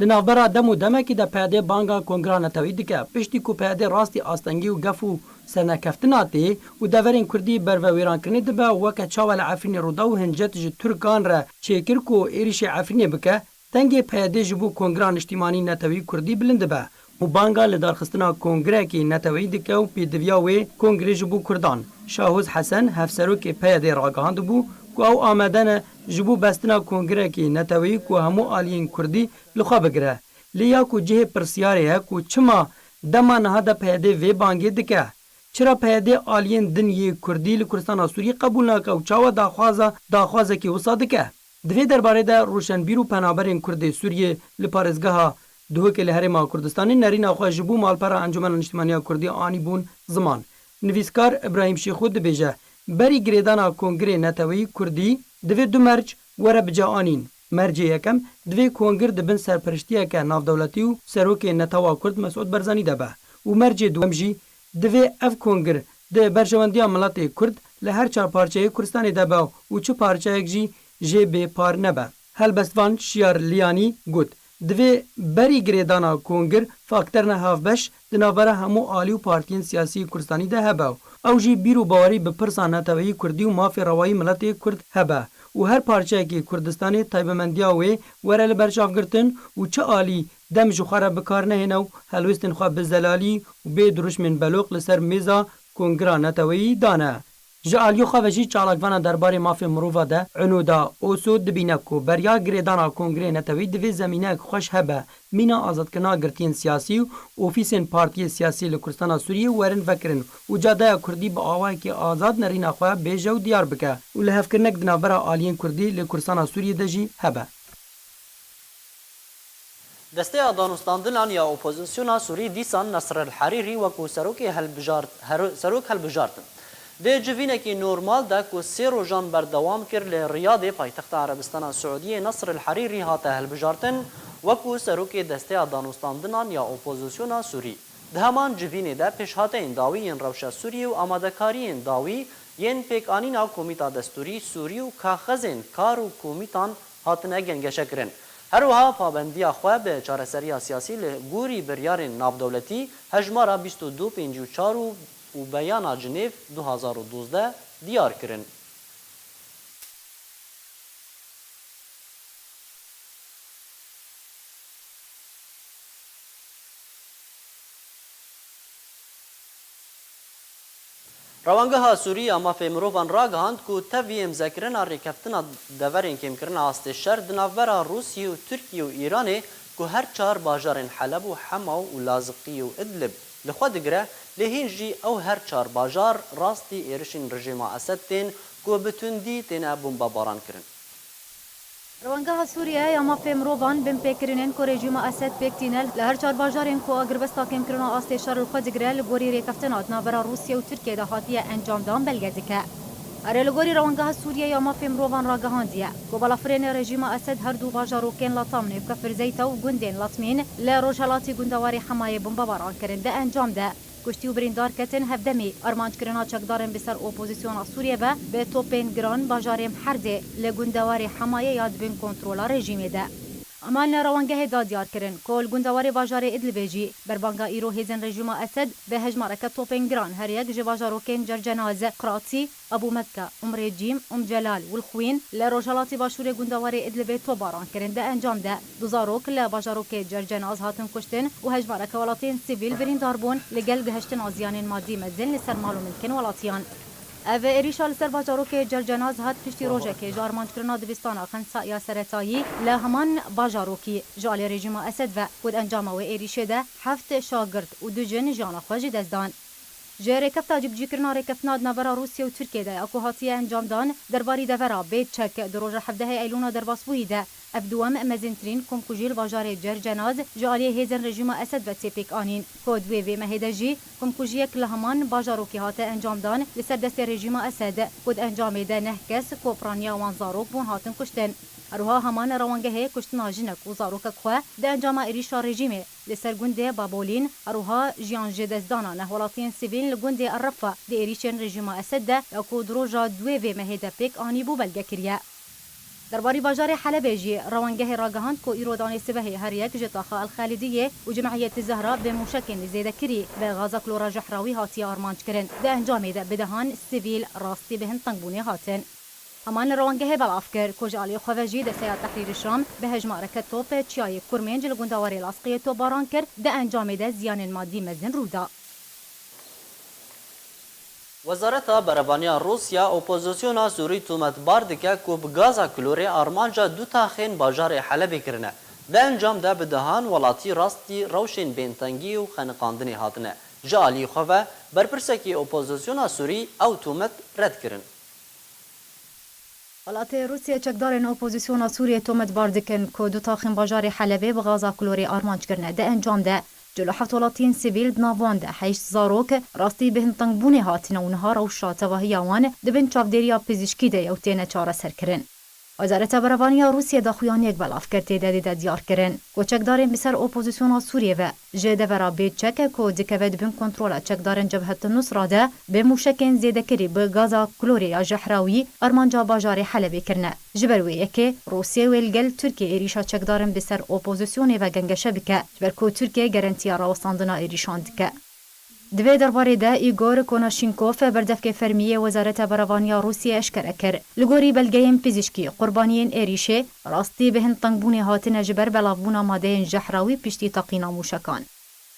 Di navbera dem û demekî de P Y D banga Kongira Netewî dike. Piştî ku P Y D rastî astengî û gef û sernekeftina tê û deverên Kurdî bervewêrankirinê dibe, weke çawa li Efrînê Rûdaw hincet ji Tirkan re çêkir ku êrîşê Efrînê bike, dengê P Y D ji bo Kongira Niştîmanî Netewî Kurdî bilind dibe û banga lidarxistina kongirekî neteweyî dike û pêdiviya wê kongirê ji bo Kurdan. Şahoz Hesen, hevserokê P Y D ragihandibû ku ew amade ne ji bo bestina kongirekî neteweyî ku hemû aliyên Kurdî li xwe bigire. Lê ya ku cihê pirsyarê ye ku çima dema niha de P Y D vê bangê dike? Çira P Y D aliyên din yê Kurdî li Kurdistana Sûriyê qebûl nake û çawa daxwaza, daxwazekî wisa dike? Di vê derbarê de roşenbîr û penaberên Kurd ê Sûriyê li parêzgeha Duhokê li Herêma Kurdistanê nerîna xwe ji bo malpera Encûmena Niştimaniya Kurdî anîbûn ziman. Nivîskar Îbrahîm Şêxo dibêje, berî girêdana Kongirê Neteweyî Kurdî divê du merc were bicaanîn. Mercê yekem, divê kongir di bin serperiştiyeke navdewletî û serokê Netewa Kurd Mesûd Barzanî de be û mercê duwem jî divê ev kongir di berjewendiya miletê Kurd li her çar parçeyê Kurdistanê de be û çi parçeyek jî jê bê par nebe. Helbestvan Şiyar Liyanî got, divê berî girêdana kongir fakterna hevbeş di navbera hemû alî û partiyên siyasî yê Kurdistanî de hebe û ew jî bîr û bawerî bi pirsa neteweyî Kurdî û mafê rewayî miletê Kurd hebe û her parçeyekê Kurdistanê taybemendiya wê were li ber çavgirtin û çi alî dem ji xwe re bi kar nehêne û helwêstên xwe bi zelalî û bê dirûşmên beloq li ser mêza kongira neteweyî dane. Ji aliyê xwe ve jî çalakvana derbarê mafê mirova de Inoda Oso dibîne ku beriya girêdana Kongreyê Netewî divê zemîneyek xweş hebe mîna azadkirina girtiyên siyasî û ofîsên partiyê siyasî li Kurdistana Sûriyê werin vekirin û cadeya Kurdî bi awayekî azad nerîna xwe bêje û diyar bike û lihevkirinek di navbera aliyên Kurdî li Kurdistana Sûriyê de jî hebe. Desteya Danûstandinan ya Opozisyona Sûrî dîsan Nasr el Herîrî wekû serokê helbijart-, her-, serok helbijartin. Di civînekî normal de ku sê rojan berdewam kir li Riyadê, paytexta Erebistana Siûdiyê, Nasr el Herîrî hate helbijartin wekû serokê Desteya Danûstandinan ya Opozisyona Sûrî. Di heman civînê de pêşhateyên dawî yên rewşa Sûriyê û amadekariyên dawî yên pêkanîna komîta destûrî Sûrî û kaxezên kar û komîtan hatine gengeşekirin. Her wiha pabendiya xwe bi çareseriya siyasî li gorî biryarên navdewletî hejmara bîst û du pêncî û çar û, û beyana Cinêv du hazar û duzdeh diyar kirin. Rewangeha Sûrî ya Mafê Mirovan ragihand ku tevî îmzekirina rêkeftina deverên kêmkirina astê şer di navbera Rûsiyê û Tirkiye û Îranê ku her çar bajarên Heleb û Hema û Laziqî û Idlib li xwe digire, lê hîn jî ew her çar bajar rastî êrişên rejîma Esed tên ku bi tundî têne bombebaran kirin. Rewangeha Sûriye ya Mafê Mirovan binpêkirinên ku rejîma Esed pêk tîne li her çar bajarên ku agirbesta kêmkirina astê şer li xwe digire li gorî rêkeftina di navbera Rûsye û Tirkiye de hatiye encamdan belge dike. Erê, li gorî Rewangeha Sûriye ya Mafê Mirovan ragihandiye ku balafirên rejîma Esed her du bajarokên Latamnê û Kefir Zeyte û gundên Latmîn li rojhelatî gundewarê Hemayê bombebaran kirin. Di encam de kuştî û birîndar ketin hevdemî. Armanckirina çekdarên bi ser opozisyona Sûriyê ve bi topên giran bajarê Mherdê li gundewarê Hemayê ya di bin kontrola rejîmê de. Eman li rewangehê da diyar kirin ku li gundewarê bajarê Idlibê jî berbanga îro hêzên rejîma Esed bi hejmareke topên giran her yek ji bajarokên Cercenaz, Qratî, Ebû Mekke, Umrê Cîm, Um Celal, Wilxwîn li rojhelatî başûrê gundewarê Idlibê topbaran kirin. Di encam de du zarok li bajarokê Cercenaz hatin kuştin û hejmareke welatiyên sivîl birîndar bûn, li gel gihiştina ziyanên madî mezin li ser mal û milkên welatiyan. Ev êrîşa li ser bajarokê Cercenaz hat piştî rojekê ji armanckirina dibistana Xensa ya seretayî li heman bajarokî ji alî rejîma Esed ve ku di encama wê êrîşê de heft şagirt û du jin jiyana xwe ji dest dan. Ji rêkefta cîbicîkirina rêkeftina di navbera Rûsye û Tirkiyê de ya ku hatiye encamdan derbarî devera bê çek di roja hevdehê Eylûna derbasbûyî de, ev duwem mezintirîn komkujî li bajarê Cercenaz ji aliyê hêzên rejîma Esed ve tê pêk anîn, ku di wê vê mehê de jî komkujiyek li heman bajarokê hate encamdan li ser destê rejîma Esed, ku di encamê de neh kes ku piraniya wan zarok bûn hatin kuştin. Her wiha heman rewangehê kuştina jinek û zarokek xwe di encama êrîşa rejîmê li ser gundê Babolîn, her wiha jiyan ji destdana neh welatiyên sivîl li gundê Errefa di êrîşên rejîma Esed de ya ku di roja duwê vê mehê de pêk anîbû belge kiriye. Derbarî bajarê Helebê jî rewangehê ragihand ku îro danê sibehê her yek ji taxa El Xalidiyê û Cimehiyetî Zehra bi mûşekên zêdekirî bi gaza klora jehra wî hatiye armanc kirin. Di encamê de bi dehan sivîl rastî bi hin tengbûnê hatin. Heman li rewangehê belav kir ku ji alî xwe ve jî Desteya Tehrîrî Şam bi hejmareke top çiyayê Kurmênc li gundewarê Lasqiyê topbaran kir, di encamê de ziyanên madî mezin rû da. Wezareta Berevaniya Rûsya opozisyona Sûrî tometbar dike ku bi gaza klorê armanca du taxên bajarê Helebê kirine. Di encam de bi dehan welatî rastî rewşên bêntengî û xeniqandinê hatine. Ji alî xwe ve berpirsekî opozisyona Sûrî ew tomet red kirin. Welatê Rûsya çekdarên opozisyona Sûriyê tometbar dikin ku du taxên bajarê Helebê bi gaza klorê armanc kirine. Di encam de cil û heft welatiyên sivîl, di nav wan de heşt zarok, rastî bi hin tengbûnê hatine û niha rewşa tevahiya wan di bin çavdêriya pizîşkî de ye û têne çareserkirin. Wezareta Berevaniya Rûsiyê daxuyaniyek belav kir, tê de dide diyar kirin ku çekdarên bi ser opozîsyona Sûriyê ve ji devera bê çek ku dikeve di bin kontrola çekdarên Cebhet Nusra de bi mûşekên zêdekirî bi gaza klorê ya jehrewî armanca bajarê Helebê kirine. Ji ber wê yekê Rûsiyê wê li gel Tirkiyê êrîşa çekdarên bi ser opozîsyonê ve gengeşe bike, ji ber ku Tirkiye garantiya rawestandina êrîşan dike. Di vê derbarê de Igor Konashenkov, berdevkê fermî yê Wezareta Berevaniya Rûsiyê eşkere kir, li gorî belgeyên pizîşkî, qurbaniyên êrîşê rastî bi hin tengbûnê hatine ji ber belavbûna madeyên jehrewî piştî teqîna mûşekan.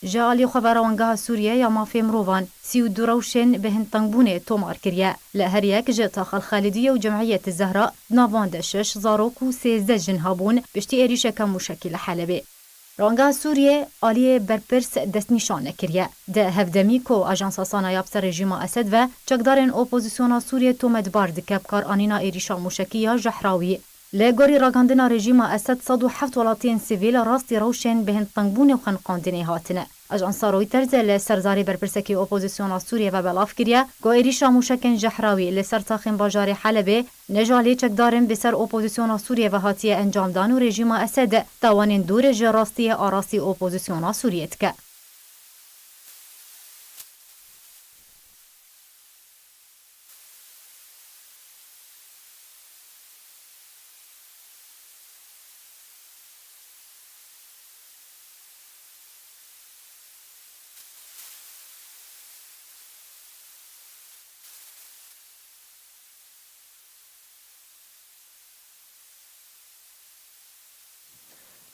Ji alî xwe ve Rewangeha Sûriye ya Mafê Mirovan sî û du rewşên bi hin tengbûnê tomar kiriye. Li her yek ji Taxal Xalidiyê û Cemiyet Zehra, di nav wan de şeş zarok û sêzdeh jin hebûn piştî êrîşeke mûşekî li Helebê. Rewangeha Sûriyê aliyê berpirs destnîşan nekiriye. Di hevdemî ku Ajansa Sana ya bi ser rejîma Esed ve çekdarên opozîsyona Sûriyê tometbar dike bi karanîna êrîşa mûşekî ya jehrewî. Li gorî ragandina rejîma Esed, sed û heft welatiyên sivîl rastî rewşên bi hin tengbûnê û xeniqandinê hatine. Ajansa Reuters li ser zarê berpirsekî opozîsyona Sûriyê ve belav kiriye ku êrîşa mûşekên jehrewî li ser taxên bajarê Helebê ne ji alî çekdarên bi ser opozîsyona Sûriyê ve hatiye encamdan û rejîma Esed tawanên dûr ji rastiyê arastî opozîsyona Sûriyê dike.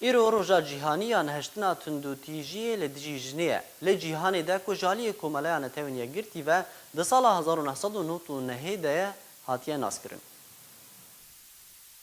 Îro roja cîhanî ya nehiştina tundûtîjiyê li dijî jinê ye. Li cîhanê de ku ji aliyê Komeleya Netewên Yekgirtî ve di sala hezar û neh sed û nod û nehê de ye, hatiye naskirin.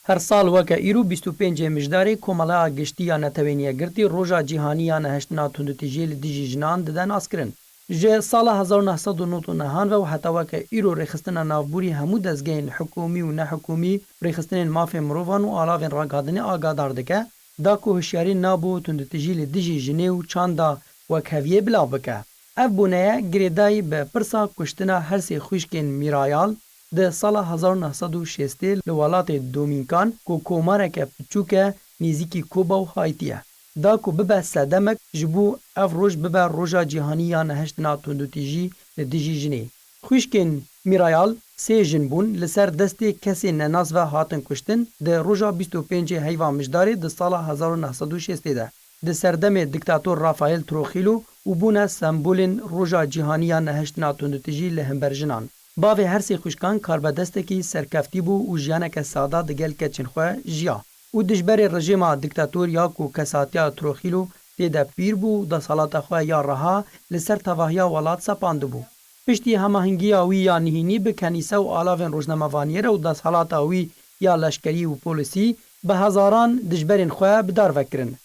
Her sal weke îro bîst û pêncê Mijdarê Komeleya Giştî ya Netewên Yekgirtî Roja Cîhanî ya Nehiştina Tundûtîjiyê li Dijî Jinan dide naskirin. Ji sala hezar û neh sed û nod û nehan ve û heta weke îro rêxistina navbûrî hemû dezgehên hikûmî û nehikûmî, rêxistinên mafê mirovan û alavên ragihandinê agadar dike, da ku hişyarî nabo tundûtîjî li dijî jinê û çanda wekheviyê bila bike. Ev bûne ye girêdayî bi pirsa kuştina her sê xwişkên Mîrayal di sala hezar û neh sed û şêstê li welatê Domînkan ku komareke piçûk e nêzîkî Koba û Haytî ye. Da ku bibe sedemek ji bo ev roj bibe roja cîhanî ya nehiştina tundûtîjî li dijî jinê. Xwişkên Mîrayal sê jin bûn, li ser destê kesê nenas ve hatin kuştin di roja bîst û pêncê heyva Mijdarê di sala hezar û neh sed û şêstê de. Di serdemê diktator Rafael Trujillo û bûne sembolên roja cîhanî ya nehiştina tundûtîjî li hember jinan. Bavê her sê xwişkan karbedestekî serkeftî bû û jiyaneke sada digel keçên xwe jiya. Û dijberê rejîma diktator ya ku kesatiya Trujillo tê de pîr bû û desthilata xwe ya reha li ser tevahiya welat sepandibû. Piştî hemahengiya wî ya nihînî bi kenîse û alavên rojnamevaniyê re û desthilata wî ya leşkerî û polîsî, bi hezaran dijberên xwe bi dar ve kirin.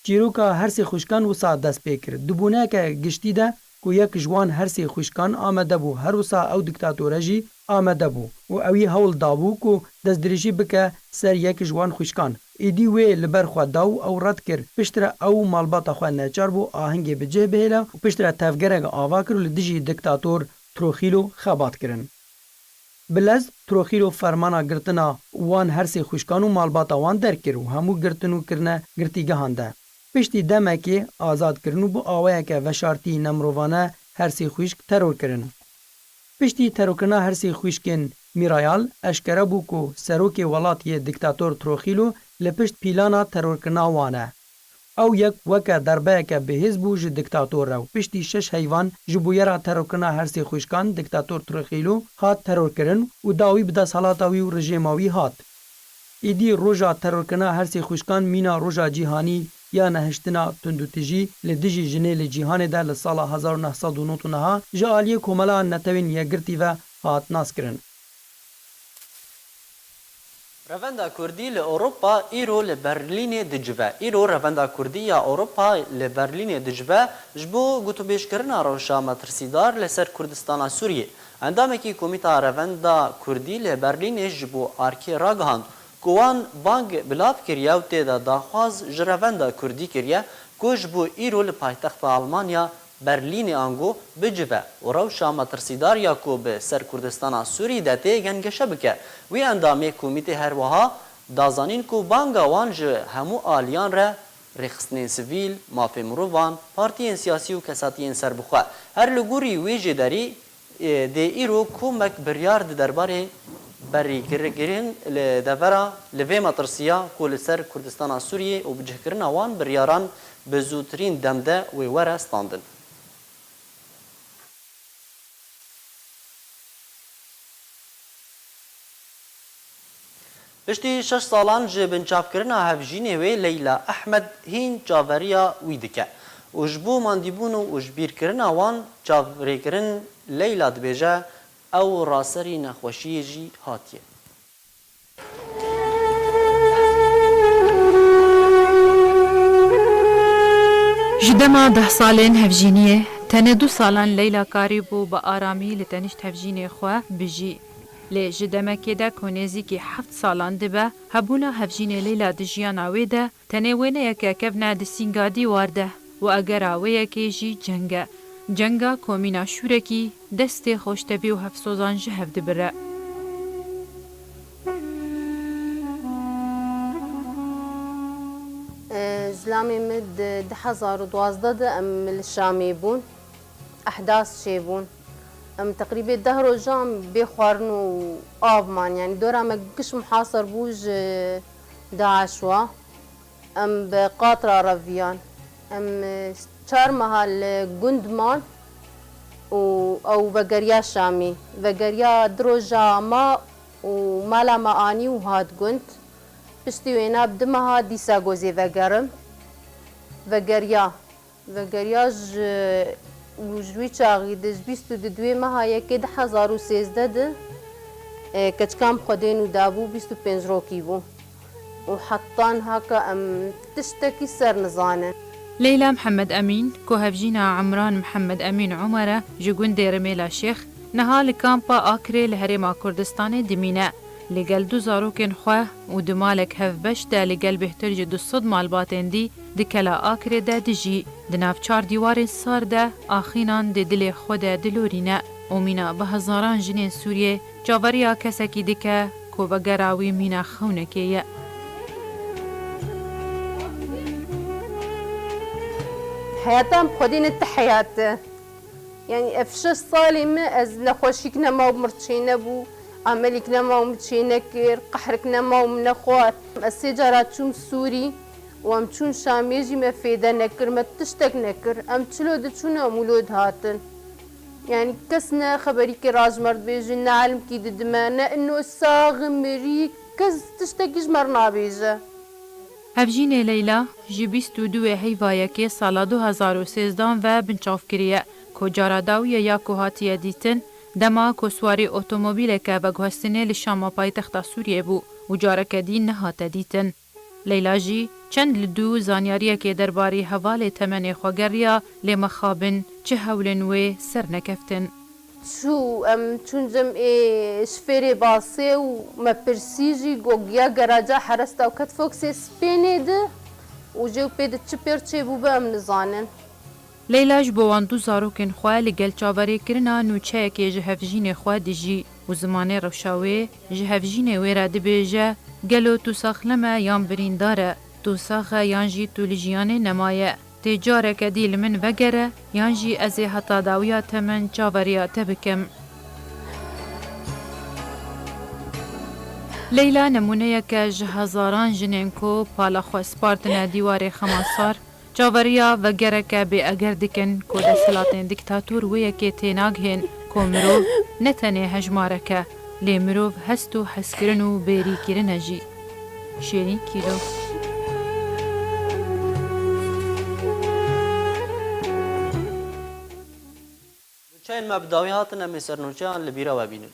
Çîroka her sê xwişkan wisa dest pê kir. Di bûneyeke giştî de ku yek ji wan her sê xwişkan amade bû, her wisa ew diktatore jî amade bû û ewî hewl dabû ku destdirêjî bike ser yek ji wan xwişkan. Êdî wê li ber xwe da û ew red kir. Piştre ew û malbata xwe neçar bû ahengê bi cih bihêle û piştre tevgerek ava kir û li dijî diktator Trujillo xebat kirin. Bi lez Trujillo fermana girtina wan her sê xwişkan û malbata wan derkir û hemû girtin û kirine girtîgehan de. Piştî demekê azad kirin û bi awayeke veşartî nemirovane her sê xwişk teror kirin. Piştî terorkirina her sê xwişkên Mîrayal, eşkere bû ku serokê welat yê diktator Trujillo li pişt pîlana terorkirina wan e. Ew yek weke derbeyeke bihêz bû ji diktator re û piştî şeş heyvan ji bûyera terorkirina her sê xwişkan diktator Trujillo hat terorkirin û dawî bi desthilata wî û rejêma wî hat. Êdî roja terorkirina her sê xwişkan mîna roja cîhanî ya nehiştina tundûtijî li dijî jinê li cîhanê de li sala hezar û neh sed û nod û neh ji aliyê Komela Netewên Yekgirtî ve hat naskirin. Revenda Kurdî li Ewropa îro li Berlînê dicive. Îro Revenda Kurdî ya Ewropa li Berlînê dicive ji bo gotûbêjkirina rewşa metirsîdar li ser Kurdistana Sûriyê. Endamekî Komîta Revenda Kurdî li Berlînê ji bo arkê ragihand ku wan bang bila kiriye û tê de daxwaz ji Revenda Kurdî kiriye ku ji bo îro li paytexta Almanya Berlînê ango bicive û rewşa metirsîdar ya ku bi ser Kurdistana Sûrî de tê gengeşe bike. Wî endamê komîtê her wiha Da zanîn ku banga wan ji hemû aliyan re, rêxistinên sivîl, mafê mirovan, partiyên siyasî û kesatiyên serbixwe, her li gorî wê jêderî, ê, dê îro komek biryar di derbarê berîgirkirin li devera li vê metirsiya ku li ser Kurdistana Sûriyê û bicihkirina wan biryaran bi zûtirîn dem de wê were standin. Piştî şeş salan ji binçavkirina hevjînê wê Leyla Ehmed hîn çaveriya wî dike û ji bo mandîbûn û ji bîrkirina wan çavrêkirin Leyla dibêje, ew raserî nexweşiyê jî hatiye. Ji dema deh salên hevjîniyê, tenê du salan Leyla karîbû bi aramî li tenişt hevjînê xwe bijî. Lê ji demekê de ku nêzîkî heft salan dibe, hebûna hevjînê Leyla di jiyana wê de tenê wêneyeke kevne di sînga dîwar de û egera wê yekê jî ceng e. Cenga ku mîna şûrekî destê xoştevî û hevsozan ji hev dibire. Zilamê min di du hezar û duwazdeh de em li Şamê bûn. Ehdas çêbûn. Em teqrîbê deh rojan bê xwarin û av man. Yanî dora me giş muhasir bû ji DAIŞ wa. Em bi qatra reviyan. Em çar meha li gund man û ew vegeriya Şamî. Vegeriya du roja ma û mala me anî û hat gund. Piştî wêna bi du meha dîsa gozê vegerim. Vegeriya. Vegeriya ji, û ji wî çaxî de, ji bîst û du duwê meha yekê du hezar û sêzdeh de, e, keçika min xwedê nû dabû, bîst û pênc rokî bû. Û heta niha ka em tiştekî ser nizanin. Leyla Mihemed Emîn, ku hevjîna Emran Mihemed Emîn Omer e, ji gundê Rimêla Şêx, niha li kampa Akrê li Herêma Kurdistanê dimîne. Li gel du zarokên xwe û di malek hevbeş de li gel bêhtir ji du sed malbatên dî di kela Akrê de dijî. Di nav çar dîwarên sar de axînan di dilê xwe de dilorîne û mîna bi hezaran jinên Sûriyê çaveriya kesekî dike ku vegera wî mîna xewnekê ye. Heyata em xwedî ne ti heyat e. Yanî ev şeş salê min ez nexweşîk nema û mir çênebû, amelîk nema û min çênekir, qehrik nema û min nexwar. Ez sê cara çûm Sûrî û em çûn Şamê jî me fêde nekir, me tiştek nekir. Em çilo diçûn em wilo dihatin. Yanî kes ne xeberîkê ra ji me re dibêjin, ne elimkî didime, ne ino sax, mirî, kes tiştekî ji me re nabêje. Hevjînê Leyla ji bîst û duwê heyva yekê sala du hezar û sêzdehan ve binçav kiriye, ku cara dawî ye ya ku hatiye dîtin, dema ku swarî otomobîleke veguhestinê li Şama paytexta Sûriyê bû û careke dî nehate dîtin. Leyla jî çend li dû zanyariyekê derbarî hevalê temenê xwe geriya, lê mixabin çi hewlên wê ser nekeftin. Çû, em çûn cem ê şifêrê basê û me pirsî jî, got, giya geraja heresta û ket foksê spênê di û jê û pê di çi pêr çêbûbe em nizanin. Leyla ji bo wan du zarokên xwe li gel çaverêkirina nûçeyekê ji hevjînê xwe dijî û zimanê rewşa wê ji hevjînê wê re dibêje, gelo tu saxlem e yan birîndar e, tu sax e yan jî tu li jiyanê nemaye. Tê careke dî li min vegere, yan jî ez ê heta dawiya temen çaveriya te bikim. Leyla nemûneyek e ji hezaran jinên ku pala xwe spartine dîwarê xema sar, çaveriya vegereke bêeger dikin ku desthilatên dîktator wê yekê tênagihên ku mirov ne tenê hejmarek e, lê mirov hest û hezkirin û bêrîkirin e jî. Şêrîn Kîlo. Nûçeyên me bi dawî hatin, em ê ser nûçeyan li bîra we bînin.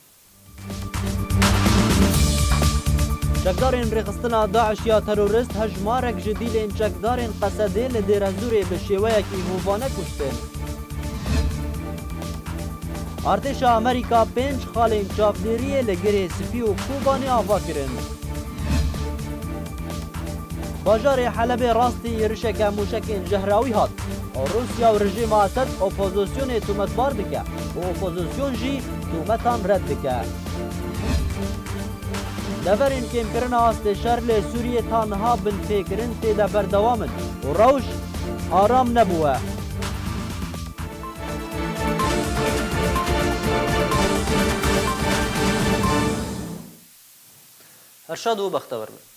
Çekdarên rêxistina DAIŞ ya terorist hejmarek ji dîlên çekdarên Qesedê li Dêrezûrê bi şêweyekî hovane kuştin. Artêşa Amerîka pênc xalên çavdêriyê li Girê Spî û Kobanê ava kirin. Bajarê Helebê rastî êrişeke mûşekên jehrawî hat. Rûsya û rejîma Esed opozisyonê tometbar dike û opozisyon jî tometan red dike. Deverên kêmkirina astê şer li Sûriyê ta niha binpêkirin tê de berdewam in û rewş aram nebûye. Her şad û bextewer bin.